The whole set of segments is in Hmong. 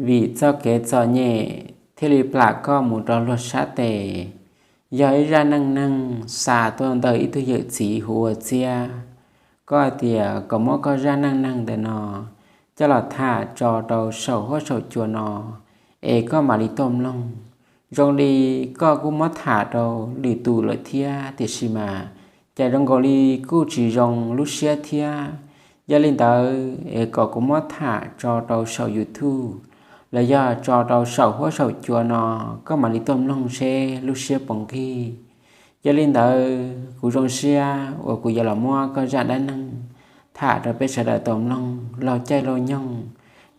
vim txoj kev txom nyem thiaj li plam koj mus rau luag sab tes. Yog ib zaj neej neeg xa tuaj ntawm ib tug yawm txiv hu ua Txiab. Koj hais tias kom muab koj zaj neej neeg ntawm no coj los tham tso rau saum huab saum cua no, es koj mam li tuaj mloog. Zoo li koj kuj muab tham rau lwm tus lawm thiab, tiam sis mas cas zoo nkaus li kuj tsis zoo lub siab thiab. Yog li ntawd es kom kuv muab tham tso rau saum YouTube los yog tso rau saum huab saum cua no, koj mam li tuaj mloog seb lub siab puas nqig. Yog li ntawd kuv zoo siab uas kuv yuav los muab koj zaj dab neeg tham rau peb sawv daws tau mloog laug caij laug nyoog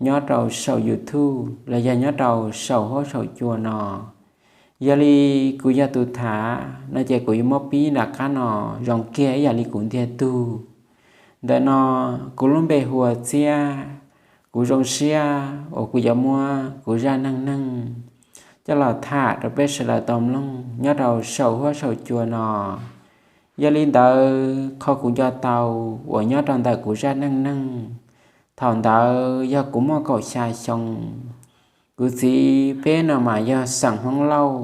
nyob rau saum YouTube los yog nyob rau saum huab saum cua no. Yog li kuv yog tus tham no ces kuv yuav muab pib nram qab no zoo kiag ib yam li kuv ntiag tug. Ntawm no kuv lub npe hu ua Txiab. Kuv zoo siab uas kuv yuav muab kuv zaj neej neeg coj los tham rau peb sawv daws tau mloog nyob rau saum huab saum cua no. Yog li ntawd qhov kuv nco tau uas nyob rau ntawm kuv zaj neej neeg, thaum ntawd yog kuv muaj kaum xya xyoo. Kuv txiv peb no mas yog xeem Hmoob Lauj.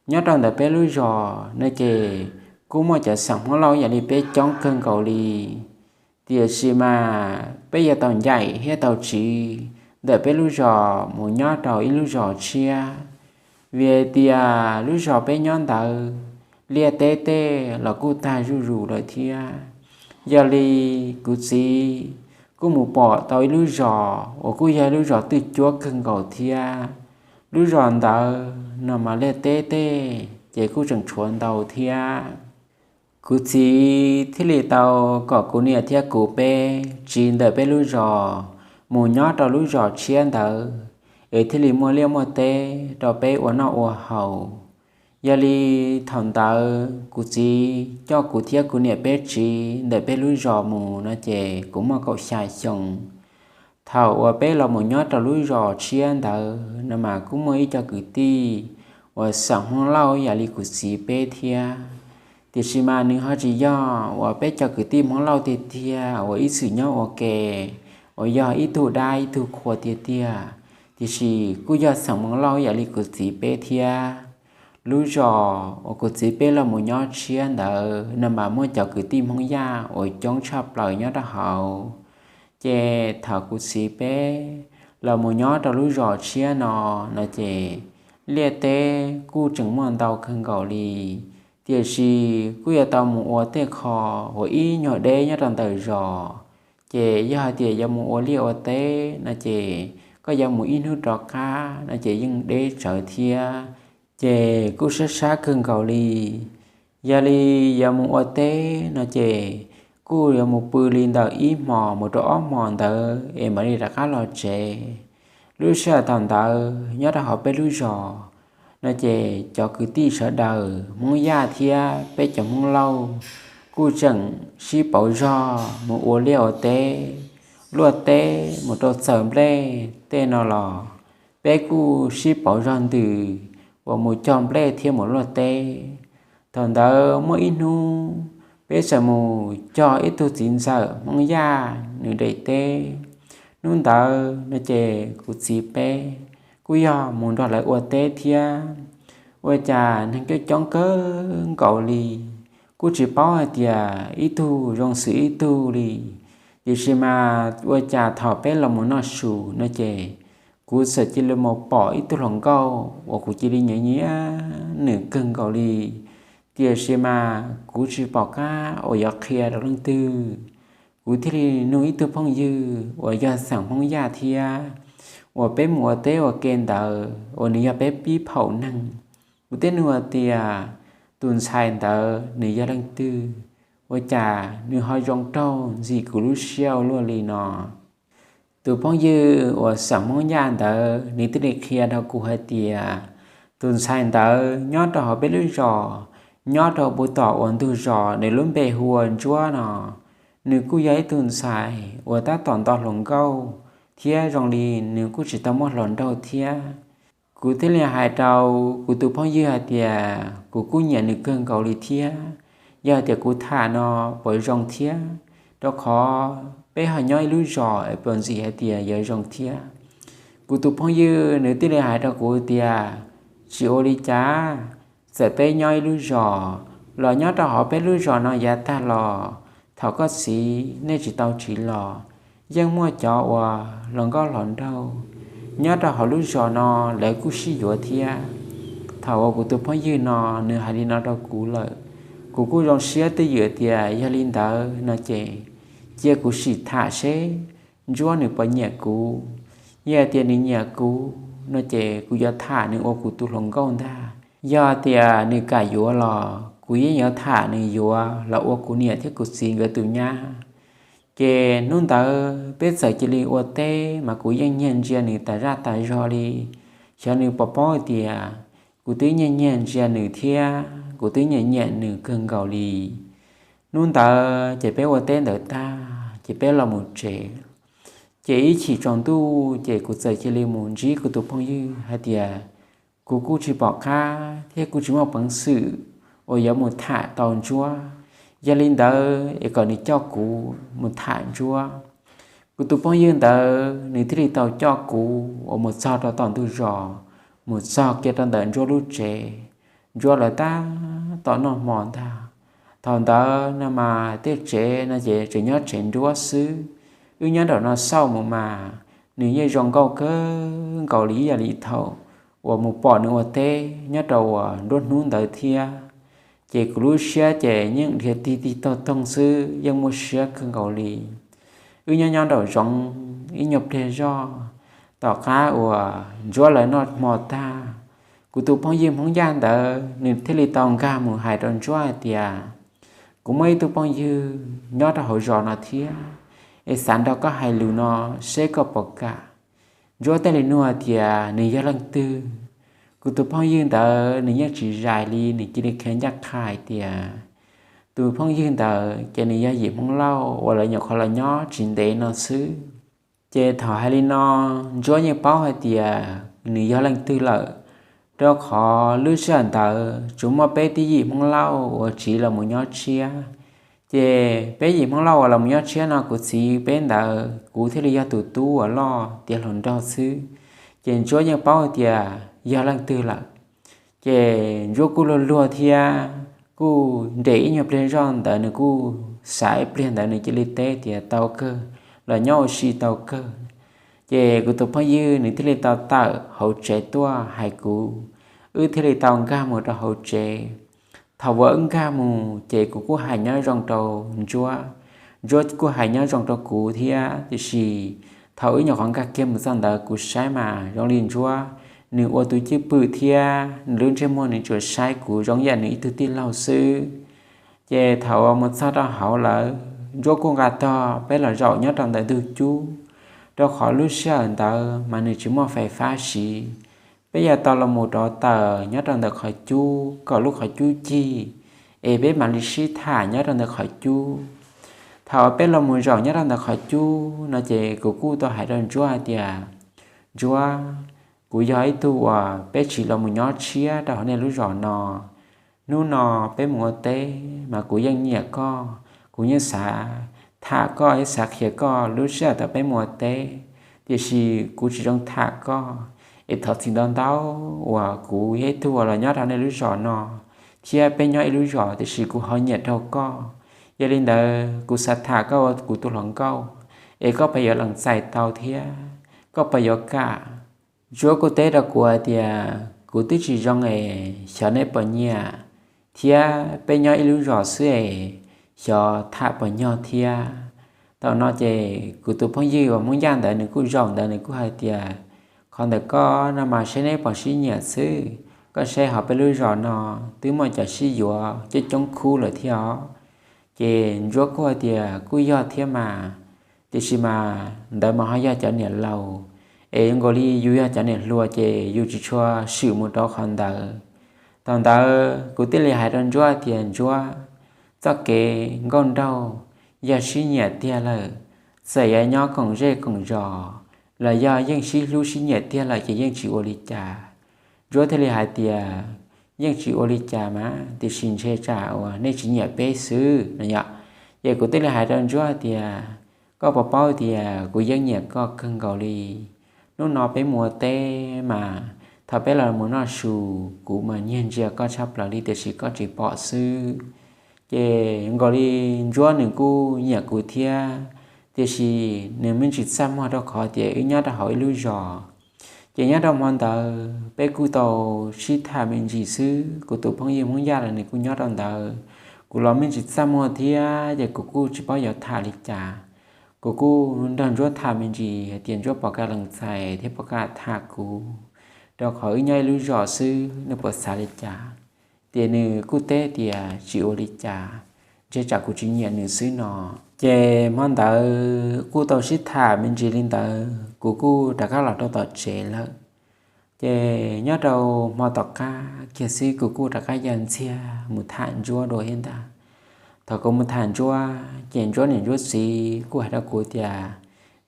Nyob rau ntawm peb lub zos no ces kuj muaj cov xeem Hmoob Lauj ib yam li peb coob kawg nkaus li. Tiam sis mas peb yuav tau ncaim thiab tau tsiv ntawm peb lub zos mus nyob rau ib lub zos tshiab, vim hais tias lub zos peb nyob ntawd liaj teb tej los kuj tag zuj zus lawm thiab. Yog li kuv txiv kuj mus pom tau ib lub zos uas kuj yog ib lub zos twj cuab kawg nkaus thiab. Lub zos ntawd no mas liaj teb tej ces kuj tseem tshuav ntau thiab. Kuv txiv thiaj li tau kom kuv niam thiab kuv peb tsiv ntawm peb lub zos mus nyob rau lub zos tshiab ntawd, es thiaj li muaj liaj muaj teb rau peb ua noj ua haus. Yog li thaum ntawd kuv txiv coj kuv thiab kuv niam peb tsiv ntawm peb lub zos mus no ces kuv muaj kaum xya xyoo. Thaum uas peb los mus nyob rau lub zos tshiab ntawd no mas kuj muaj ib co kwv tij uas xeem Hmoob Lauj ib yam li kuv txiv peb thiab. Tiam sis mas nws ho tsis yog uas peb cov kwv tij Hmoob Lauj tiag tiag uas ib txwm nyob ua ke, uas yog ib tug dab ib tug qhua tiag tiag, tiam sis kuj yog xeem Hmoob Lauj ib yam li kuv txiv peb thiab. Lub zos uas kuv txiv peb los mus nyob tshiab ntawd no mas muaj cov kwv tij Hmoob Yaj uas coob tshaj plaws nyob rau hauv. Ces thaum kuv txiv peb los mus nyob rau lub zos tshiab no, no ces liaj teb kuj tseem muaj ntau kawg nkaus li, tiam sis kuj yuav tau mus ua tej qho uas ib nyuag deb nyob rau ntawm zos. Ces yog hais tias yuav mus ua liaj ua teb no ces koj yuav mus ib hnub rov qab no ces yeej deb tsawv thiab, ces kuj sab sab kawg nkaus li. Yog li yuav mus ua teb no ces kuj yuav mus pw li ntawm ib hmos mus rau ob hmos ntawd es mam li rov qab los tsev. Lub sij hawm thaum ntawd nyob rau hauv peb lub zos no ces cov kwv tij sawv daws Hmoob Yaj thiab peb cov Hmoob Lauj kuj tseem sib pauv zog mus ua liaj ua teb, luaj teb mus rau txaws nplej tej no los peb kuj sib pauv zog ntws uas mus cog nplej thiab mus luaj teb. Thaum ntawd muaj ib hnub peb txawm mus cog ib tug txiv ntxawm Hmoob Yaj nws daim teb. Hnub ntawd no ces kuv txiv peb kuj yog mus nrog lawv ua teb thiab. Ua cas neeg coob coob kawg nkaus li, kuj tsis paub hais tias ib tug zoo xws ib tug li. Tiam sis mas ua cas thaum peb los mus noj su no ces kuv txawm cia li mus pom ib tug hluas nkauj uas kuv cia li nyiam nyiam nws kawg nkaus li. Tiam sis mas kuv tsis pom qab uas yuav qhia rau leej twg. Kuv thiaj li nug ib tug phooj ywg uas yog xeem Hmoob Yaj thiab, uas peb mus ua teb ua ke ntawd uas nws yog peb pib phaum neeg. Kuv thiaj nug hais tias, tus ntxhais ntawd nws yog leej twg, ua cas nws ho zoo raug ntxim kuv lub siab ua luaj li no? Tus phooj ywg uas xeem Hmoob Yaj ntawd nws thiaj li qhia rau kuv hais tias, tus ntxhais ntawd nyob rau hauv peb lub zos, nyob rau puag tom uas ntug zos nws lub npe hu ua Ntsuab no. Nws kuj yog ib tug ntxhais uas tab tom nto hluas nkauj thiab zoo li nws kuj tsis tau muaj hluas nraug thiab. Kuv thiaj li hais rau kuv tus phooj ywg hais tias kuv kuj nyiam nws kawg nkaus li thiab, yog tias kuv tham no puas zoo thiab, rau qhov peb ho nyob ib lub zos es puas ntxim hais tias yuav zoo thiab. Kuv tus phooj ywg nws thiaj li hais rau kuv tias, tsis ua li cas, txawm peb nyob ib lub zos los nyob rau hauv peb lub zos no yav tag los, thaum koj txiv nej tsis tau tsiv los, yeej muaj cov uas hluas nkauj hluas nraug nyob rau hauv lub zos no, lawv kuj sib yuav thiab. Thaum uas kuv tus phooj ywg no nws hais li no rau kuv lawm, kuv kuj zoo siab twj ywm tias yog li ntawd no ces cia kuv sim tham seb Ntsuab nws puas nyiam kuv. Yog hais tias nws nyiam kuv no ces kuv yuav tham nws ua kuv tus hluas nkauj ntag. Yog tias nws kam yuav los kuv yeej yuav tham nws yuav los ua kuv niam thiab kuv txiv nkawd tus nyab. Ces hnub ntawd peb txawm cia li ua teb mas kuv yeej nyiag ntsia nws tas zaj tas zog li. Xyov nws puas paub tias kuv twb nyiag nyiag ntsia nws thiab kuv twb nyiam nyiam nws kawg nkaus li. Hnub ntawd ces peb ua teb ntawd tag ces peb los mus tsev. Ces ib chim tsaus ntuj ces kuv txawm cia li mus ntsib kuv tus phooj ywg hais tias, kuv kuj tsis pom qab thiab kuj tsis muaj peev xwm uas yuav mus tham tau Ntsuab. Yog li ntawd es kom nws coj kuv mus tham Ntsuab. Kuv tus phooj ywg ntawd nws thiaj li tau coj kuv uas mus txog rau tom ntug zos, mus txog kiag rau ntawm Ntsuab lub tsev. Ntsuab lawv tab tom noj hmo ntag. Thaum ntawd no mas tej tsev no ces tseem nyob tsev nruab xwb. Wb nyob nraum no xauj mus mas nws yeej zoo nkauj kawg nkaus li ib yam li thaum uas mus pom nws ua teb nyob rau uas nruab hnub ntawd thiab. Ces kuv lub siab ces yeej dhia tig tig toog toog xwb, yeej muaj siab kawg nkaus li. Wb nyob nyob nraum zoov ib nyuag pliag zog, tom qab uas Ntsuab lawv noj hmo tag, kuv tus phooj ywg Hmoob Yaj ntawd nws thiaj li tau nkag mus hais rau Ntsuab hais tias, kuv muaj ib tug phooj ywg nyob rau hauv zos no thiab, es xav nrog koj hais lus no seb koj puas kam. Ntsuab thiaj li nug tias nws yog leej twg. Kuv tus phooj ywg ntawd nws yeej tsis zais li, nws cia li qhia ncaj qha hais tias tus phooj ywg ntawd ces nws yog yim Hmoob Lauj uas lawv nyuam qhuav los nyob tsis ntev no xwb. Ces thaum hais li no, Ntsuab yeej paub hais tias nws yog leej twg lawm, rau qhov lub sij hawm ntawd tsuas muaj peb tib yim Hmoob Lauj uas tsiv los mus nyob tshiab. Ces peb yim Hmoob Lauj uas los mus nyob tshiab no kuv txiv peb ntawd kuv thiaj li yog tus tub uas loj tiav hluas nraug xwb. Ces Ntsuab yeej paub hais tias yog leej twg lawm. Ces Ntsuab kuj luag luag thiab kuj nres ib nyuag pliag zog ntawd nws kuj xav ib pliag ntawd nws cia li teb tias tau kawg, los nyob ua si tau kawg. Ces kuv tus phooj ywg nws thiaj li tau tawm hauv tsev tuaj hais kuv, wb thiaj li tau nkag mus rau hauv tsev. Thaum uas wb nkag mus ces kuv kuj hais nyob zoo rau Ntsuab, Ntsuab kuj hais nyob zoo rau kuv thiab, tiam sis thaum wb nyuam qhuav nkag kiag mus txog ntawd kuv saib mas zoo li Ntsuab nws ua tus cwj pwm thiab nws lub ntsej muag nws tsuas saib kuv zoo yam nws ib tug tij laug xwb. Ces thaum uas mus txog rau hauv lawm Ntsuab kuj nqa tog peb los zaum nyob rau ntawm ntug cub, rau qhov lub sij hawm ntawd mas nws tsis muaj fais fab siv. Peb yuav tau los mus rov taws nyob rau ntawm qhov cub kom lub qhov cub cig, es peb mam li sib tham nyob rau ntawm qhov cub. Thaum peb los mus zaum nyob rau ntawm qhov cub no ces kuv kuj tau hais rau Ntsuab hais tias, Ntsuab, kuv yog ib tug uas peb tsiv los mus nyob tshiab rau hauv nej lub zos no. Hnub no peb mus ua teb mas kuv yeej nyiam koj, kuv yeej xav tham koj, yeej xav qhia koj lub sij hawm thaum peb mus ua teb, tiam sis kuv tsis zoo tham koj. Es thov txim ntau ntau uas kuv yog ib tug uas los nyob rau nej lub zos no thiab peb nyob ib lub zos, tiam sis kuv ho nyiam rau koj. Yog li ntawd kuv xav tham koj ua kuv tus hluas nkauj, es koj puas yuav lees txais tau thiab koj puas yuav kam? Ntsuab kuj teb rau kuv hais tias, kuv twb tsis zoo es xyov neb puas nyiam, thiab peb nyob ib lub zos xwb es xyov tham puas nyog thiab. Thaum no ces kuv tus phooj ywg uas Hmoob Yaj ntawd nws kuj zaum ntawd nws kuj hais tias, qhov ntawm koj no mas seb neb puas sib nyiam xwb, koj saib hauv peb lub zos no twb muaj cov sib yuav coob coob khub lawm thiab os. Ces Ntsuab kuj hais tias kuj yog thiab mas, tiam sis mas ntawd mas ho yog cov niam laus, es nkaus li yus yog cov niam hluas ces yus tsis tshua swm mus rau qhov ntawd. Thaum ntawd kuv thiaj li hais rau Ntsuab tias, Ntsuab, txoj kev nkauj nraug yog sib nyiam tiag lawm, txawm yuav nyob koom zej koom zos los yog yeej sib hlub sib nyiam tiag lawm ces yeej tsis ua li cas. Ntsuab thiaj li hais tias, yeej tsis ua li cas mas, tiam sis ntshe tsam uas nej tsis nyiam peb xwb no yom. Ces kuv thiaj li hais rau Ntsuab tias, koj puas paub tias kuv yeej nyiam koj kawg nkaus li. Hnub no peb mus ua teb mas thaum peb los mus noj su, kuv mas nyiag ntsia koj tshaj plaws li tiam sis koj tsis pom xwb. Ces nkaus li Ntsuab nws kuj nyiam kuv thiab, tiam sis nws me ntsis txaj muag rau qhov tias wb nyob rau hauv ib lub zos. Ces nyob rau hmo ntawd peb kuj tau sib tham me ntsis xwb, kuv tus phooj ywg Hmoob Yaj los nws kuj nyob rau ntawd. Kuv los me ntsis txaj muag thiab ces kuv kuj tsis paub yuav tham li cas. Kuv kuj nrog Ntsuab tham me ntsis hais tias Ntsuab pom ka lees txais thiab pom ka tham kuv, rau qhov wb nyob ib lub zos xwb, nws puas xav li cas. Ces nws kuj teb tias tsis ua li cas, ntshe tsam kuv tsis nyiam nws xwb no. Ces hmo ntawd kuj tau sib tham me ntsis li ntawd, kuv kuj rov qab los rau tom tsev lawm. Ces nyob rau hmo tom qab kiag xwb kuv kuj rov qab ya ntxiag mus tham Ntsuab dua thiab ntag. Thaum kuv mus tham Ntsuab ces Ntsuab niam Ntsuab txiv kuj hais rau kuv tias,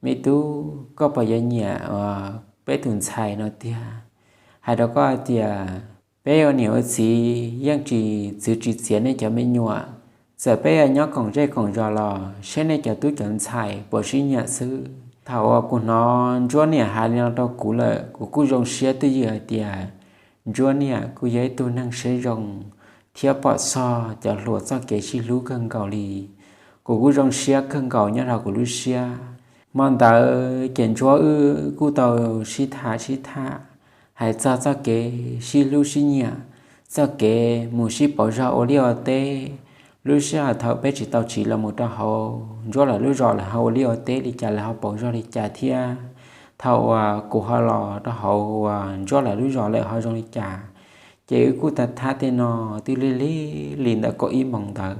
me tub, koj puas yuav nyiam peb tus ntxhais no tiag? Hais rau koj tias peb ua niam ua txiv yeej tsis txwv tsis txiav nej cov me nyuam. Txawm peb yuav nyob koom zej koom zos los seb nej cov tub cov ntxhais puas sib nyiam xwb. Thaum uas kuv hnov Ntsuab niam hais li no rau kuv lawm, kuv kuj zoo siab twj ywm hais tias Ntsuab niam kuj yog ib tug neeg siab zoo thiab pom txog cov hluas txoj kev sib hlub kawg nkaus li. Kuv kuj zoo siab kawg nkaus nyob rau kuv lub siab. Hmo ntawd ces Ntsuab wb kuj tau sib tham sib tham, hais txog txoj kev sib hlub sib nyiam, txoj kev mus sib pauv zog ua liaj ua teb. Lub sij hawm thaum peb tsis tau tsiv los mus rau hauv Ntsuab lawv lub zos lawm ho ua liaj ua teb li cas, lawv ho pauv zog li cas thiab thaum uas kuv ho los rau hauv uas Ntsuab lawv lub zos lawm ho zoo li cas, ces wb kuj tham thab tej no twb lig lig li ntawm kaum ib moos ntawd,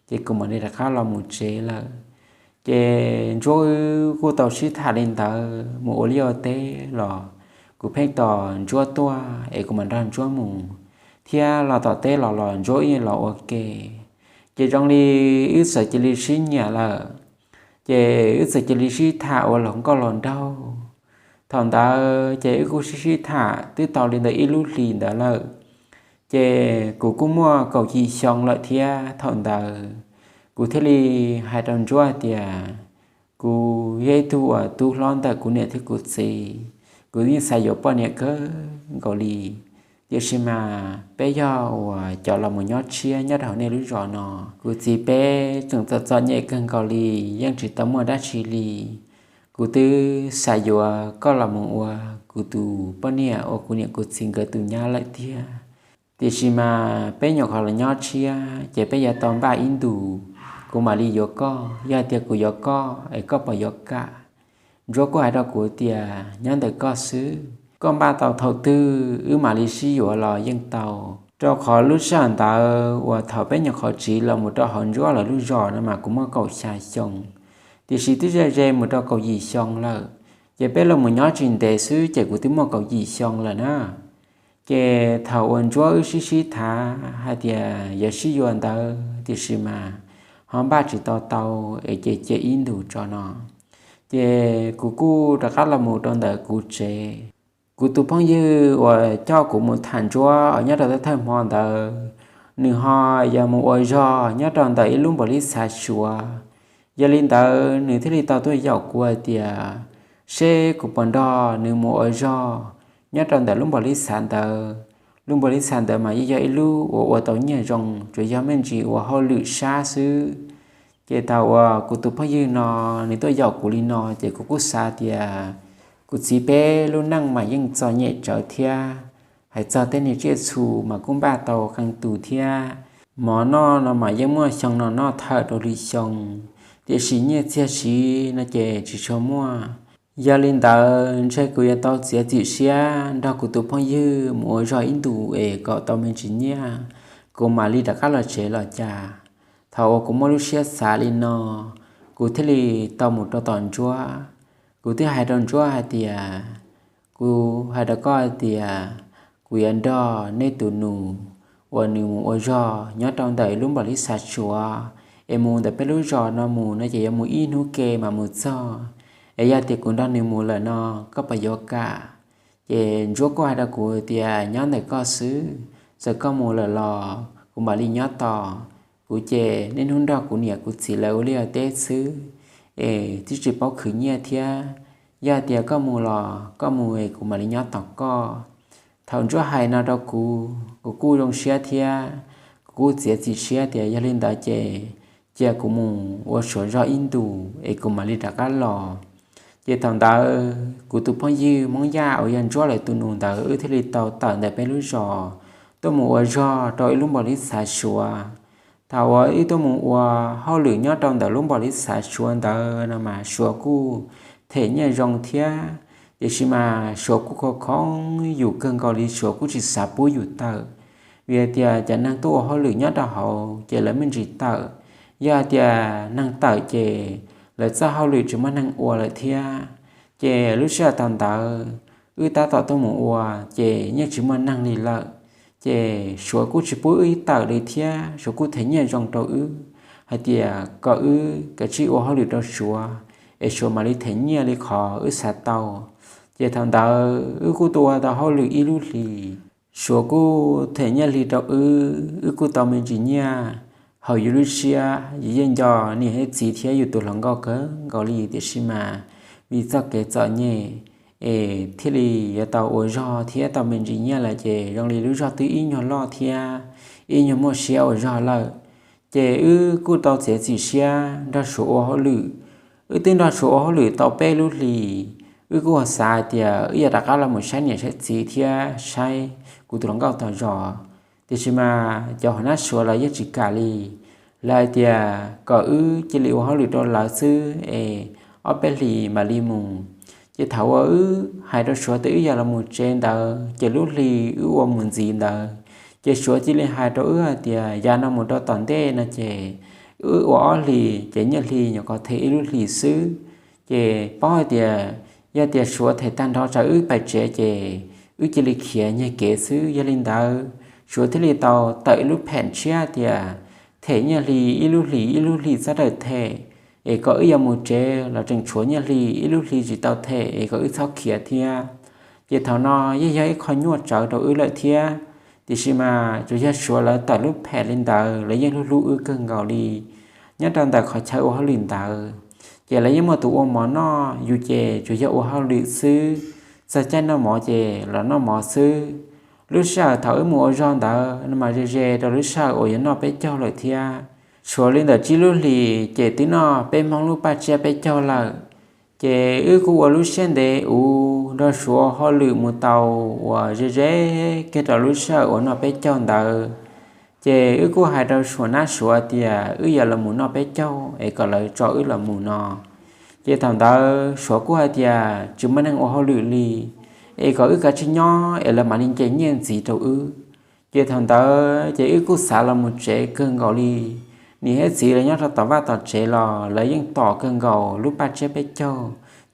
ces kuv mam li rov qab los mus tsev lawm. Ces Ntsuab wb kuj tau sib tham li ntawd mus ua liaj ua teb los kuv pheej tos Ntsuab tuaj es kuv mam nrog Ntsuab mus, thiab los tom teb los los Ntsuab ib los ua ke. Ces zoo li wb txawm cia li sib nyiam lawm, ces wb txawm cia li sib tham ua luag nkauj luag nraug. Thaum ntawd ces wb kuj sib sib tham twb tau li ntawm ib lub hlis ntawd lawm, ces kuv kuj muaj kaum yim xyoo lawm thiab thaum ntawd. Kuv thiaj li hais rau Ntsuab tias kuv yog ib tug uas tub hlob ntawm kuv niam thiab kuv txiv, kuv yeej xav yuav poj niam kawg nkaus li. Tiam sis mas peb yog uas cov los mus nyob tshiab nyob rau hauv nej lub zos no, kuv txiv peb tseem txom txom nyem kawg nkaus li, yeej tsis tau muaj dab tsi li. Kuv twb xav yuav koj los mus ua kuv tus poj niam, ua kuv niam kuv txiv nkawd tus nyab lawm tiag. Tiam sis mas peb nyuam qhuav los nyob tshiab ces peb yuav tau npaj ib ntus, kuv mam li yuav koj. Yog tias kuv yuav koj es koj puas yuav kam? Ntsuab kuj hais rau kuv tias nyob ntawm koj xwb, koj npaj tau thaum twg wb mam li sib yuav los yeej tau. Rau qhov lub sij hawm ntawd uas thaum peb nyuam qhuav tsiv los mus rau hauv Ntsuab lawv lub zos no mas kuv muaj kaum xya xyoo, tiam sis twb ze ze mus rau kaum yim xyoo lawm. Ces peb los mus nyob tsis ntev xwb ces kuv twb muaj kaum yim xyoo lawm na. Ces thaum uas Ntsuab wb sib sib tham hais tias yuav sib yuav ntawd, tiam sis mas ho npaj tsis tau tau es ces cia ib ntus tso no. Ces kuv kuj rov qab los mus rau ntawm kuv tsev. Kuv tus phooj ywg uas coj kuv mus tham Ntsuab nyob rau thawj hmo ntawd, nws ho yog mus ua zog nyob rau ntawm ib lub npaum li xav suav. Yog li ntawd nws thiaj li tau tuaj yaum kuv hais tias seb kuv puas nrog nws mus ua zog nyob rau ntawm lub npaum li xav ntawd. Lub npaum li xav ntawd mas yeej yog ib lub uas ua tau nyiaj zoo, tsuas yog me ntsis ua hauj lwm sab xwb. Ces thaum uas kuv tus phooj ywg no nws tuaj yaum kuv li no ces kuv kuj xav tias kuv txiv peb lub neej mas yeej txom nyem tsawv thiab. Hais txog tej niag tsiaj txhu mas kuj npaj tau qee tus thiab. Mov noj no mas yeej muaj xyoo no noj thawm rau hli xyoo, tiam sis nyiaj txiag siv no ces tsis tshua muaj. Yog li ntawd ntshe kuv yuav tau txiav txim siab nrog kuv tus phooj ywg mus ua zog ib ntus es kom tau me ntsis nyiaj, kuv mam li rov qab los tsev los cas. Thaum uas kuv muaj lub siab xav li no, kuv thiaj li tau mus rau tom Ntsuab. Kuv thiaj hais rau Ntsuab hais tias, kuv hais rau koj hais tias kuv yuav nrog nej tus nus uas nws mus ua zog nyob rau ntawm lub npaum li xav suav, es mus ntawm peb lub zos no mus no ces yuav mus ib hnub ke mas mus txog. Es yog tias kuv nrog nws mus lawm no, koj puas yuav kam? Ces Ntsuab kuj hais rau kuv tias nyob ntawm koj xwb, txawm koj mus lawm los kuv mam li nyob tos. Kuv ces niaj hnub nrog kuv niam kuv txiv lawv ua liaj ua teb xwb, es twb tsis paub khwv nyiaj thiab. Yog hais tias koj mus los koj mus es kuv mam li nyob tos koj. Thaum Ntsuab hais no rau kuv, kuv kuj zoo siab thiab kuv kuj txiav txim siab tias yog li ntawd ces cia kuv mus ua Suav zog ib ntus es kuv mam li rov qab los. Ces thaum ntawd kuv tus phooj ywg Hmoob Yaj uas yog Ntsuab lawv tus nus ntawd wb thiaj li tau tawm ntawm peb lub zos tuaj mus ua zog rau ib lub npaus lis xav Suav. Thaum uas wb tuaj mus ua hauj lwm nyob rau ntawm lub npaus lis xav Suav ntawd no mas Suav kuj them nyiaj zoo thiab, tiam sis mas Suav kuj khoo khoo yus kawg nkaus li, Suav kuj tsis xav pub yus tawm. Vim tias cov neeg tuaj ua hauj lwm nyob rau hauv ces lawv me ntsis tawm, yog hais tias neeg tawm ces lawv txoj hauj lwm tsis muaj neeg ua lawm thiab. Ces lub sij hawm thaum ntawd wb tab tom tuaj mus ua ces yeej tsis muaj neeg li lawm. Ces Suav kuj tsis pub wb tawm li thiab Suav kuj them nyiaj zoo rau wb hais tias kom wb kav tsij ua hauj lwm rau Suav es Suav mam li them nyiaj li qhov wb xav tau. Ces thaum ntawd wb kuj tuaj ua tau hauj lwm ib lub hlis, Suav kuj them nyiaj hli rau wb, wb kuj tau me ntsis nyiaj haum yus lub siab, yus yeej nco niam thiab txiv thiab yus tus hluas nkauj kawg nkaus li, tiam sis mas vim txoj kev txom nyem es thiaj li yuav tau ua zog thiab tau me ntsis nyiaj lawm ces zoo li lub zog twb ib nyuag loj thiab ib nyuag muaj siab ua zog lawm. Ces wb kuj tau txiav txim siab nrog Suav ua hauj lwm. Wb twb nrog Suav ua hauj lwm tau peb lub hlis, wb kuj xav hais tias wb yuav rov qab los mus saib niam saib txiv thiab saib kuv tus hluas nkauj tom zos. Tiam sis mas cov hauv nab Suav lawv yeej tsis kam li. Lawv hais tias kom wb cia li ua hauj lwm rau lawv xwb es ob peb hlis mam li mus. Ces thaum uas wb hais rau Suav tias wb yuav los mus tsev ntawd ces lub hli wb ua mus ntxiv ntawd, ces Suav cia li hais rau wb hais tias yav no mus rau tom ntej no ces wb ua ob hlis ces nyiaj hli nyuam qhuav them ib lub hlis xwb. Ces paub hais tias yog tias Suav them tag nrho tsam wb pais tsev ces wb cia li khiav nyiag kev xwb. Yog li ntawd Suav thiaj li tau tawm ib lub phem tshiab tias them nyiaj hli ib lub hlis ib lub hlis txhob tawm them, es kom wb yuav mus tsev los tseem tshuav nyiaj hli ib lub hli tsis tau them es kom wb txhob khiav thiab. Ces thaum no yeej yog ib qho nyuaj tsawv rau wb lawm thiab. Tiam sis mas tsuas yog Suav lawv tawm lub phem li ntawd lawv yeej hlub hlub wb kawg nkaus li. Nyob rau ntawm qhov chaw ua hauj lwm ntawd ces lawv yeej muaj tus ua mov noj, yus ces tsuas yog ua hauj lwm xwb, txog caij noj mov ces los noj mov xwb. Lub sij hawm thaum wb mus ua zog ntawd no mas ze ze rau lub sij hawm uas yuav noj peb caug lawm thiab. Tshuav li ntawm tsib lub hlis ces twb noj peb Hmoob lub paj tsiab peb caug lawm. Ces wb kuj ua lub siab ntev uv nrog Suav hauj lwm mus tau uas ze ze kiag rau lub sij hawm uas noj peb caug ntawd. Ces wb kuj hais rau Suav nab Suav tias wb yuav los mus noj peb caug es kom lawv tso wb los mus no. Ces thaum ntawd Suav kuj hais tias tsis muaj neeg ua hauj lwm li, es kom wb kav tsij nyob es lawv mam li nce nyiaj ntxiv rau wb. Ces thaum ntawd ces wb kuj xav los mus tsev kawg nkaus li. Niam thiab txiv lawv nyob rau tom vaj tom tsev los lawv yeej tos kawg nkaus lub paj tsiab peb caug.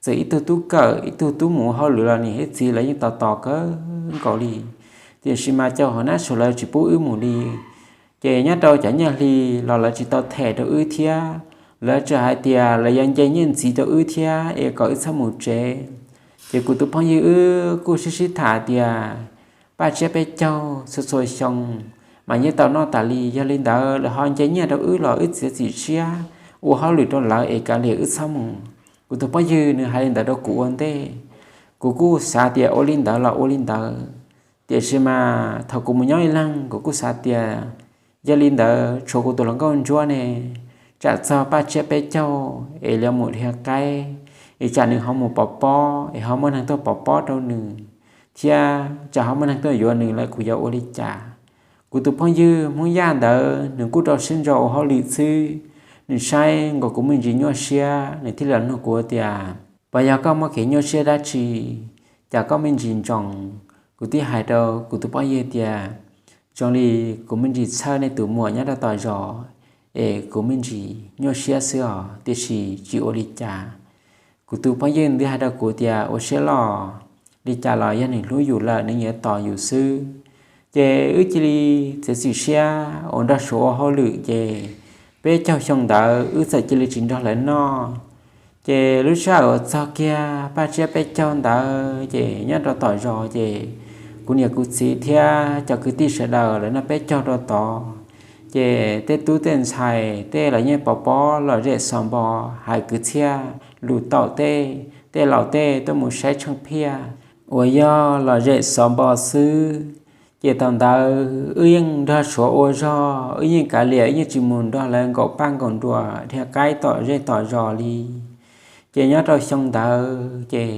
Txawm ib tug tub kawm ib tug tub mus ua hauj lwm los niam thiab txiv lawv yeej tos tos kawg nkaus li. Tiam sis mas cov hauv nab Suav lawv tsis pub wb mus li. Ces nyob rau cov nyiaj hli los lawv tsis tau them rau wb thiab, lawv tsuas hais tias lawv yuav nce nyiaj ntxiv rau wb thiab es kom wb txhob mus tsev. Ces kuv tus phooj ywg wb kuj sib sib tham tias paj tsiab peb caug txhua txhua xyoo mas yeej tau noj tas li, yog li ntawd lawv ho nce nyiaj rau wb los wb txiav txim siab ua hauj lwm rau lawv es kav liam wb txhob mus. Kuv tus phooj ywg nws hais li ntawd rau kuv ua ntej, kuv kuj xav tias ua li ntawd los ua li ntawd. Tiam sis mas thaum kuv mus nyob ib leeg kuv kuj xav tias yog li ntawd tshuav kuv tus hluas nkauj Ntsuab ne, tsam txog paj tsiab peb caug es yuav mus dhia qaib, es tsam nws ho mus pov pob es ho muaj neeg tuaj pov pob rau nws, thiab tsam ho muaj neeg tuaj yuav nws lawm kuv yuav ua li cas. Kuv tus phooj ywg Hmoob Yaj ntawd nws kuj rau siab ntso ua hauj lwm xwb, nws saib nkaus kuv me ntsis nyuaj siab nws thiaj li los nug kuv tias, Puas yog koj muaj kev nyuaj siab dab tsi, cas koj me ntsis ntsoov? Kuv thiaj hais rau kuv tus phooj ywg tias, Zoo li kuv me ntsis txhawj nej tus muam nyob rau tom zos es kuv me ntsis nyuaj siab xwb os, tiam sis tsis ua li cas. Kuv tus phooj ywg thiaj hais rau kuv tias, Ua siab loj, li cas los yog nws hlub yus lawm nws yuav tos yus xwb. Ces wb cia li txiav txim siab uas nrog Suav ua hauj lwm ces peb caug xyoo ntawd wb txawm cia li tsis nrog lawv noj. Ces lub sij hawm uas txog kiag paj tsiab peb caug ntawd ces nyob rau tom zos ces kuv niam kuv txiv thiab cov kwv tij sawv daws lawv noj peb caug rau tod. Ces tej tub tej ntxhais tej los yeej pov pob lom zem xos npo, hais kwv txhiaj lus taum tej tej laus tej tuaj mus saib tsheej phiaj uas yog lom zem xov npo xwb. Ces thaum ntawd wb yeej nrog suav ua zog, wb yeej kav liam, wb yeej tsis mus nrog lawv nkaum paj nkaum nruas dhia qaib tom zej tom zos li. Ces nyob rau xyoo ntawd ces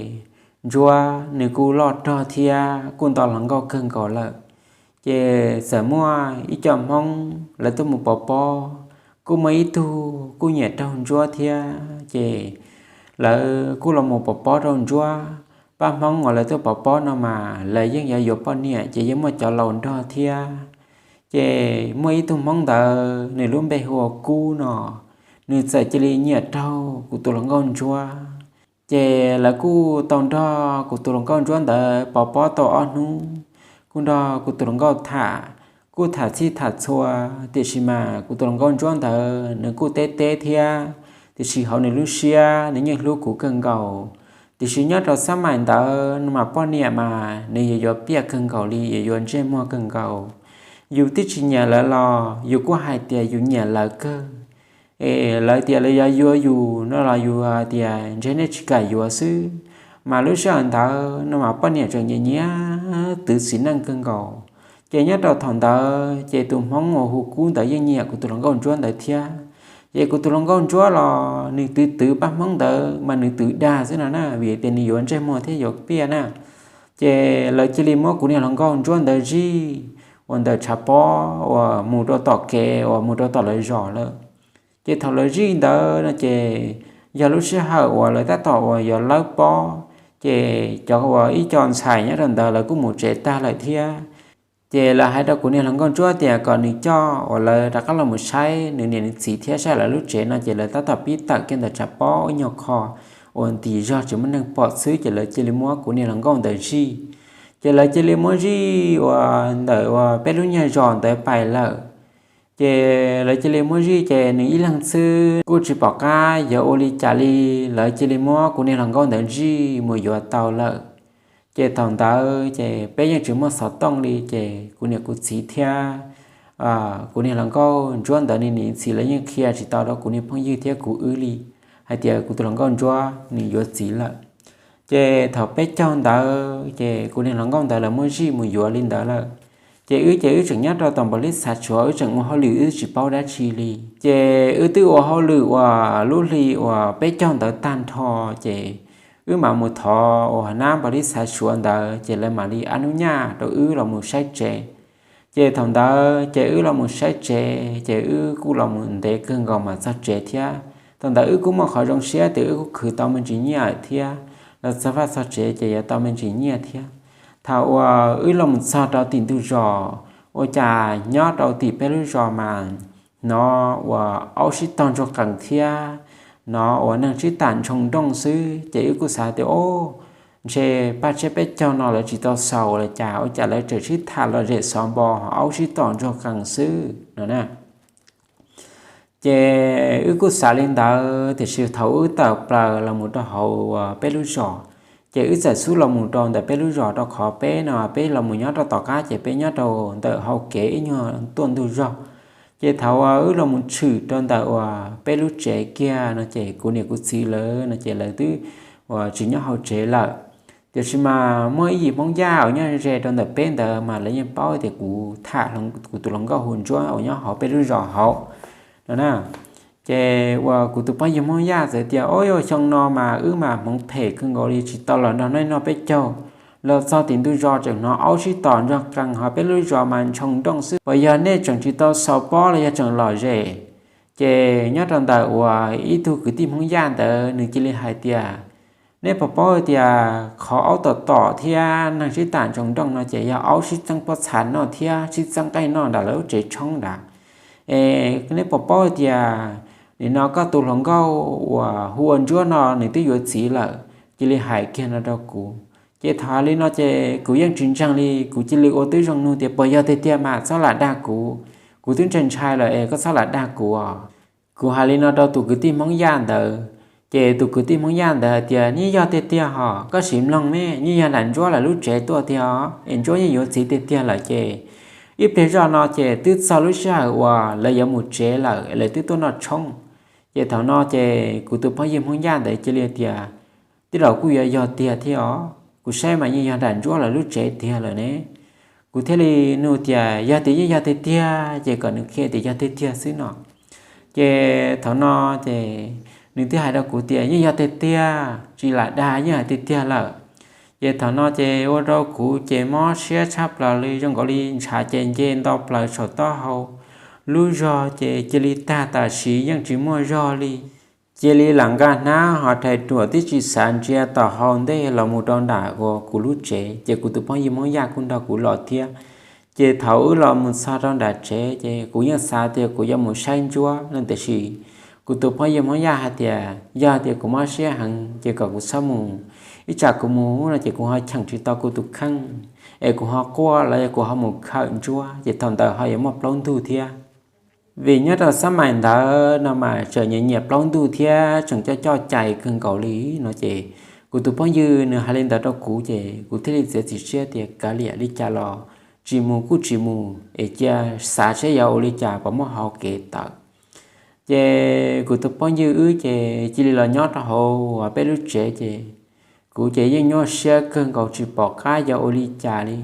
Ntsuab nws kuj loj rog thiab kuj nto hluas nkauj kawg nkaus lawm. Ces txawm muaj ib co Hmoob lawv tuaj mus pov pob, kuj muaj ib tug kuj nyiam raug Ntsuab thiab, ces lawv kuj los mus pov pob rau Ntsuab. Pab Hmoob uas lawv tuaj pov pob no mas lawv yeej yuav yuav poj niam ces yeej muaj cov laus nrog thiab. Ces muaj ib tug Hmoob ntawd nws lub npe hu ua Kub no, nws txawm cia li nyiam raug kuv tus hluas nkauj Ntsuab. Ces lawv kuj tau nrog kuv tus hluas nkauj Ntsuab ntawd pov pob tau ob hnub, kuj nrog kuv tus hluas nkauj tham, kuj tham txhij tham txhua, tiam sis mas kuv tus hluas nkauj Ntsuab ntawd nws kuj teb teb thiab, tiam sis hauv nws lub siab nws yeej hlub kuv kawg nkaus. Tiam sis nyob rau xab mais ntawd no mas poj niam mas nws yuav yuav piaj kawg nkaus li, yuav yuav ntsej muag kawg nkaus. Yus twb tsis nyiam lawv los yus kuj hais tias yus nyiam lawv kawg. Es lawv tias lawv yuav yuav yus no los yus tias ntshe nej tsis kam yuav xwb. Mas lub sij hawm ntawd no mas poj niam tseem nyiam nyiam twv txiv neej kawg nkaus. Ces nyob rau thaum ntawd ces tus Hmoob uas hu Kub ntawd yeej nyiam kuv tus hluas nkauj Ntsuab ntawd thiab. Ces kuv tus hluas nkauj Ntsuab los nws twv twv pab Hmoob ntawd mas nws twv dag xwb no na, vim tias nws yuav ntsej muag thiab yuav piaj na. Ces lawv cia li muab kuv niag hluas nkauj Ntsuab ntawd zij uas ntawm tshav pob uas mus rau tom kev uas mus rau tom lawv zos lawm. Ces thaum lawv zij ntawd no ces yog lub sij hawm uas lawv tab tom uas yuav lawb pob, ces cov uas ib co ntxhais nyob rau ntawd lawv kuj mus tsev tag lawm thiab. Ces lawv hais rau kuv niag hluas nkauj Ntsuab tias kom nws coj uas lawv rov qab los mus saib nws niam nws txiv thiab saib lawv lub tsev no ces lawv tab tom pib tawm kiag ntawm tshav pob ib nyuag qho uas ntim zog tsis muaj neeg pom xwb, ces lawv cia li muab kuv niag hluas nkauj ntawd zij. Ces lawv cia li muab zij uas ntawm uas peb lub nyuag zos ntawd pais lawm. Ces lawv cia li muab zij ces nws ib leeg xwb kuj tsis pom qab yuav ua li cas li, lawv cia li muab kuv niag hluas nkauj ntawd zij mus yuav tau lawm. Ces thaum ntawd ces peb yeej tsis muaj xov tooj li, ces kuv niam kuv txiv thiab kuv niag hluas nkauj Ntsuab ntawd nws niam txiv lawv yeej qhia tsis tau rau kuv niag phooj ywg thiab kuv wb li hais tias kuv tus hluas nkauj Ntsuab nws yuav txiv lawm. Ces thaum peb caug ntawd ces kuv niag hluas nkauj ntawd lawv muab zij mus yuav li ntawd lawm. Ces wb ces wb tseem nyob rau tom npaum li xav tsuav, wb tseem ua hauj lwm wb tsis paub dab tsi li. Ces wb twb ua hauj lwm uas lub hli uas peb caug ntawd tag nrho, ces wb mam mus thov uas nab npaum li xav tsuav ntawd ces lawv mam li ab nub nyaj rau wb los mus saib tsev. Ces thaum ntawd ces wb los mus saib tsev ces wb kuj los mus ntev kawg nkaus mam txog tsev thiab. Thaum ntawd wb kuj muaj qhov zoo siab tias wb kuj khwv tau me ntsis nyiaj thiab, los txog vaj txog tsev ces yuav tau me ntsis nyiaj thiab. Thaum uas wb los mus txog rau tim ntug zos, ua cas nyob rau tim peb lub zos mas hnov uas aub sib tog ntsuag qees thiab hnov uas neeg sib tham ntshoo nrooj xwb, ces wb kuj xav tias o, ntshe paj tsiab peb caug no lawv tsis tau xaus los cas ua cas lawv tseem sib tham lom zem xov npo ho aub sib tog ntsuag qees xwb no na. Ces wb kuj xav li ntawd, tiam sis thaum wb tawm plaws los mus rau hauv peb lub zos, ces wb txawm xub los mus rau ntawm peb lub zos rau qhov peb no peb los mus nyob rau tom qab ces peb nyob rau ntawm hau kev ib nyuag tuaj ntug zog. Ces thaum uas wb los mus tshwm rau ntawm uas peb lub tsev kiag no ces kuv niam kuv txiv lawv no ces lawv twb uas tsis nyob hauv tsev lawm. Tiam sis mas muaj ib yim Hmoob Yaj uas nyob ze rau ntawm peb ntawd mas lawv yeej paub tias kuv tham kuv tus hluas nkauj hu Ntsuab uas nyob hauv peb lub zos hauv no na. Ces uas kuv tus phooj ywg Hmoob Yaj txawm tias o, xyoo no mas wb mas hmoov phem kawg nkaus li tsis tau los nrog nej noj peb caug. Los txog tim ntug zos tseem hnov aub sib tom ntsuag qees ho peb lub zos mas ntshoo nrooj xwb, puas yog nej tseem tsis tau xaus pob los yog tseem lom zem? Ces nyob rau ntawm uas ib tug kwv tij Hmoob Yaj ntawd nws cia li hais tias nej puas paub tias qhov aub tom tom thiab neeg sib tham ntshoo nrooj no ces yog aub sib txeeb pob txha noj thiab sib txeeb nqaij noj nram lawv lub tsev tshoob nrad. Es nej puas paub tias nim no koj tus hluas nkauj uas hu ua Ntsuab no nws twb yuav txiv lawm. Cia li hais kiag no rau kuv. Ces thaum hais li no ces kuv yeej tsis ntseeg li, kuv cia li ua tib zoo nug tias puas yog tiag tiag mas txhob lam dag kuv. Kuv twb ntshai ntshai lawm es koj txhob lam dag kuv os. Kuv hais li no rau tus kwv tij Hmoob Yaj ntawd, ces tus kwv tij Hmoob Yaj ntawd hais tias yeej yog tiag tiag hos, koj sim mloog me, yeej yog nram Ntsuab lawv lub tsev tuaj tiag os, es Ntsuab yeej yuav txiv tiag tiag lawm ces ib pliag zoj no ces twb txog lub sij hawm uas lawv yuav mus tsev lawm, lawv twb tuaj noj tshoob. Ces thaum no ces kuv tus phooj ywg Hmoob Yaj ntawd cia li tias tej zaum kuj yuav yog tiag thiab os, kuv saib mas yeej yog nram Ntsuab lawv lub tsev tiag lawm ne. Kuv thiaj li nug tias yog tias yeej yog tiag tiag ces kom nws qhia tias yog tiag tiag xwb no. Ces thaum no ces nws twb hais rau kuv tias yeej yog tiag tiag, tsis lam dag, yeej hais tiag tiag lawm. Ces thaum no ces ua rau kuv ces mob siab tshaj plaws li, zoo nkaus li ntshav ces nce nto plaws saum taub hau. Lub zog ces cia li tag tam sim yeej tsis muaj zog li. Cia li lam nqa hnab ho rhais ruam twb tsis xav ntsia tom hau ntej los mus rau nram uas kuv lub tsev, ces kuv tus phooj ywg Hmoob Yaj kuj nrog kuv los thiab. Ces thaum wb los mus txog rau nram tsev ces kuv yeej xav tias kuv yuav mus saib Ntsuab no, tiam sis kuv tus phooj ywg Hmoob Yaj hais tias yog tias kuv mob siab heev ces kom kuv txhob mus, ib tsam kuv mus no ces kuv ho cheem tsis tau kuv tus kheej, es kuv ho quaj los yog kuv ho mus khawm Ntsuab ces thaum ntawd ho yuav muaj plaub ntug thiab. Vim nyob rau xab mais ntawd no mas tseem nyiam nyiam plaub ntug thiab tseem coj coj cai kawg nkaus li no ces kuv tus phooj ywg nws hais li ntawd rau kuv ces kuv thiaj li txiav txim siab tias kav liam, li cas los tsis mus kuj tsis mus es cia xav seb yuav ua li cas puas muaj hauv kev tawm. Ces kuv tus phooj ywg wb ces cia li los nyob rau hauv peb lub tsev ces kuv ces yeej nyuaj siab kawg nkaus tsis pom qab yuav ua li cas li.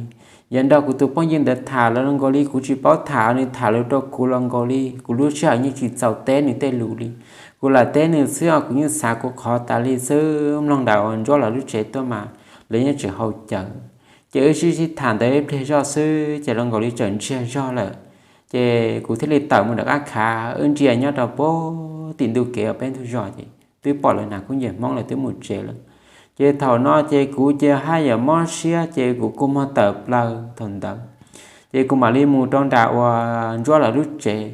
Yuav nrog kuv tus phooj ywg ntawd tham los nkaus li kuv tsis paub tham, nws tham lus rau kuv los nkaus li kuv lub sij hawm yeej tsis txaus teb nws tej lus li. Kuv lam teb nws xwb os, kuv yeej xav kuv qhov tas li xwb. Mloog nram uas Ntsuab lawv lub tsev tuaj mas lawv yeej tseem hau cawv. Ces wb sib sib tham ntawd ib pliag zoj xwb ces los nkaus li tseem ntsiag zog lawm. Ces kuv thiaj li tawm mus rov qab khav, wb ntsia nyob rau puag tim ntug kev uas peb ntug zos ces twb pom lawv nas kub nce Hmoob lawv twb mus tsev lawm. Ces thaum no ces kuv ces haj yam mob siab ces kuv kua muag tawm plaws thaum ntawd. Ces kuv mam li mus rau nram uas Ntsuab lawv lub tsev.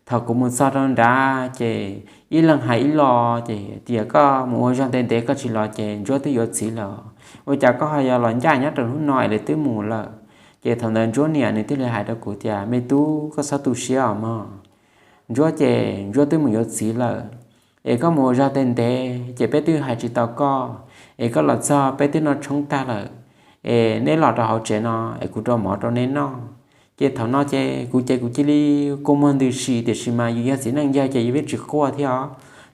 Thaum kuv mus txog rau nrad ces ib leeg hais ib lo, ces tias koj mus ua zog ntev ntev koj tsis los ces Ntsuab twb yuav txiv lawm. Ua cas koj ho yuav los ncaj nyob rau hnub no es lawv twb mus lawm? Ces thaum ntawd Ntsuab niam nws thiaj li hais rau kuv tias me tub, koj txhob tu siab os mog. Ntsuab ces Ntsuab twb mus yuav txiv lawm. Es koj mus ua zog ntev ntev ces peb twb hais tsis tau koj, es koj los txog peb twb noj tshoob tag lawm. Es neb los rau hauv tsev no es kuv rau mov rau neb noj. Ces thaum no ces kuv ces kuv cia li kua muag ntws si, tiam sis mas yus yog txiv neej yawg ces yus yeej tsis quaj thiab os,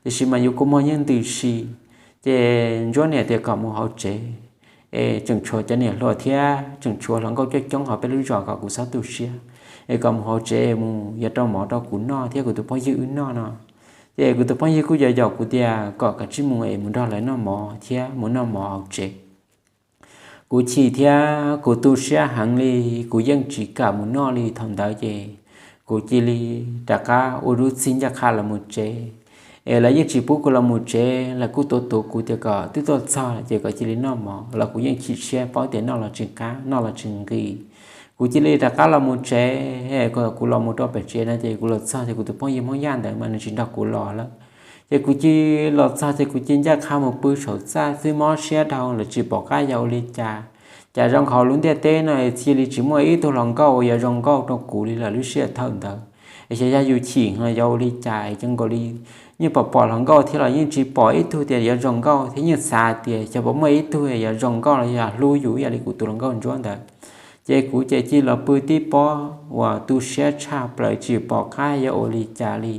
tiam sis mas yus kua muag yeej ntws si. Ces Ntsuab niam tias kom mus hauv tsev, es tseem tshuav cov niam hluas thiab tseem tshuav hluas nkauj coob coob hauv peb lub zos, kom kuv txhob tu siab, es kom mus hauv tsev mus yuav rau mov rau kuv noj thiab kuv tus phooj ywg wb noj no. Ces kuv tus phooj ywg kuj yaum yaum kuv tias kom kav tsij mus es mus nrog lawv noj mov thiab mus noj mov hauv tsev. Kuv chim thiab kuv tu siab heev li, kuv yeej tsis kam mus noj li. Thaum ntawd ces kuv cia li rov qab ua lub txij ncaj qha los mus tsev, es lawv yeej tsis pub kuv los mus tsev, lawv kuj tuav tuav kuv tias kom twb tuaj txog ces kom cia li noj mov los kuv yeej chim siab paub tias noj los tsis qab, noj los tsis nqis. Kuv cia li rov qab los mus tsev, kuv los mus rau pem tsev no ces kuv los txog ces kuv tus phooj ywg Hmoob Yaj ntawd mas nws tsis nrog kuv los lawm. Ces kuv cia los txog ces kuv cia ncaj qha mus pw saum txaj xwb, mob siab dhau lawm tsis pom qab yuav ua li cas. Cas zoo nkaus lub ntiaj teb no cia li tsis muaj ib tug hluas nkauj uas yuav zoo nkauj rau kuv li lawm lub sij hawm thaum ntawd. Es xyov yog yus chim los yuav ua li cas, zoo nkaus li yeej pom pom hluas nkauj thiab los yeej tsis pom ib tug tias yuav zoo nkauj thiab, yeej xav tias xyov puas muaj ib tug yuav zoo nkauj los yog hlub yus ib yam li kuv tus hluas nkauj Ntsuab ntawd. Ces kuv ces cia los pw tib pob uas tu siab tshaj plaws tsis pom qab yuav ua li cas li.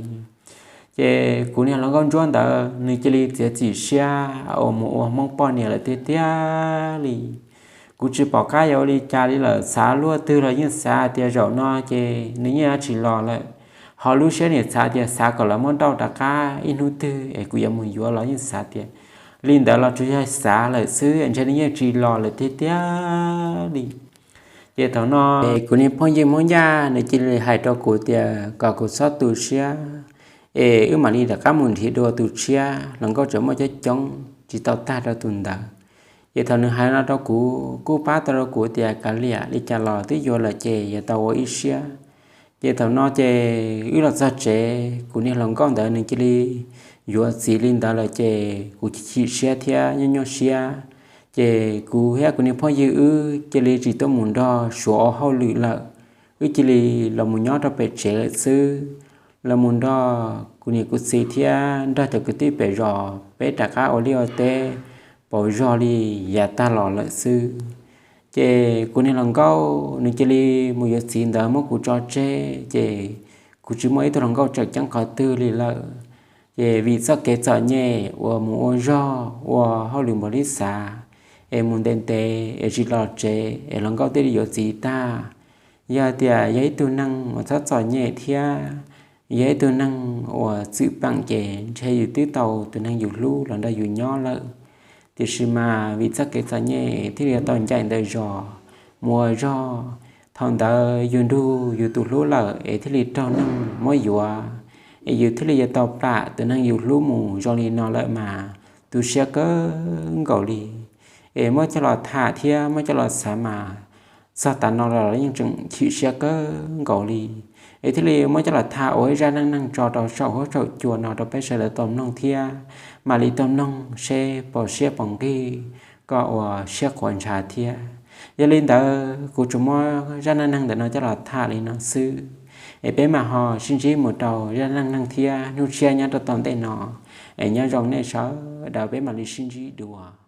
Ces kuv niag hluas nkauj Ntsuab ntawd nws cia li txiav txim siab uas mus ua Hmoob poj niam lawm tiag tiag li. Kuv tsis pom qab yuav ua li cas li lawm, xav luaj twg los yeej xav tias zaum no ces nws yeej yuav tsis los lawm. Ho lub siab niam xav tias xav kom lawv muab nrauj rov qab ib hnub twg es kuv yuav mus yuav los yeej xav tias li ntawd los tsuas yog xav lawm xwb, ntshe nws yeej tsis los lawm tiag tiag li. Ces thaum no kuv niag phooj ywg Hmoob Yaj nws cia li hais rau kuv tias kom kuv txhob tu siab, es wb mam li rov qab mus nrhiav dua tus tshiab, hluas nkauj tseem muaj coob coob tsis tau tag rau tus ntawd. Ces thaum nws hais no rau kuv kuj pab tau rau kuv tias kav liam, li cas los twb yuav lawm ces yuav tau ua ib siab. Ces thaum no ces wb los txog tsev, kuv niag hluas nkauj ntawd nws cia li yuav txiv li ntawd lawm ces kuv chim siab thiab nyuaj nyuaj siab. Ces kuv thiab kuv niag phooj ywg wb cia li tsis tuaj mus nrog Suav ua hauj lwm lawm, wb cia li los mus nyob rau pem tsev lawm xwb. Los mus nrog kuv niam kuv txiv thiab nrog cov kwv tij pem zos peb rov qab ua liaj ua teb pauv zog li yav tag los lawm xwb. Ces kuv niag hluas nkauj nws cia li mus yuav txiv ntawd muab kuv tso tseg, ces kuv tsis muaj ib tug hluas nkauj tseem ceeb qhov twg li lawm. Ces vim txoj kev txom nyem uas mus ua zog ua hauj lwm npaum li xav, es mus ntev ntev es tsis los tsev es hluas nkauj thiaj li yuav txiv tag. Yog tias yog ib tug neeg uas txhob txom nyem thiab yog ib tug neeg uas txwm peem ces ntshe yus twb tau tus neeg yus hlub los nrog yus nyob lawm. Tiam sis mas vim txoj kev txom nyem thiaj li yuav tau ncaim ntawm zos mus ua zog. Thaum ntawd yus nrug yus tus hlub lawm es thiaj li raug neeg muab yuav, es yus thiaj li yuav tau plam tus neeg yus hlub mus zoo li no lawm mas tu siab kawg nkaus li. Es muab coj los tham thiab muab coj los xav mas txog tav no los yeej tseem chim siab kawg nkaus li. Es thiaj li muab coj los tham ua ib zaj neej neeg tso rau saum huab saum cua no rau peb sawv daws tau mloog thiab mam li tau mloog seb puas siab puas nqig koj ua siab qhuav ntshav thiab. Yog li ntawd kuv tsuas muab zaj neej neeg ntawm no coj los tham li no xwb, es peb mam ho sib ntsib mus rau zaj neej neeg thiab hnub tshiab nyob rau tom ntej no. Es nyob zoo nej sawv daws, peb mam li sib ntsib dua.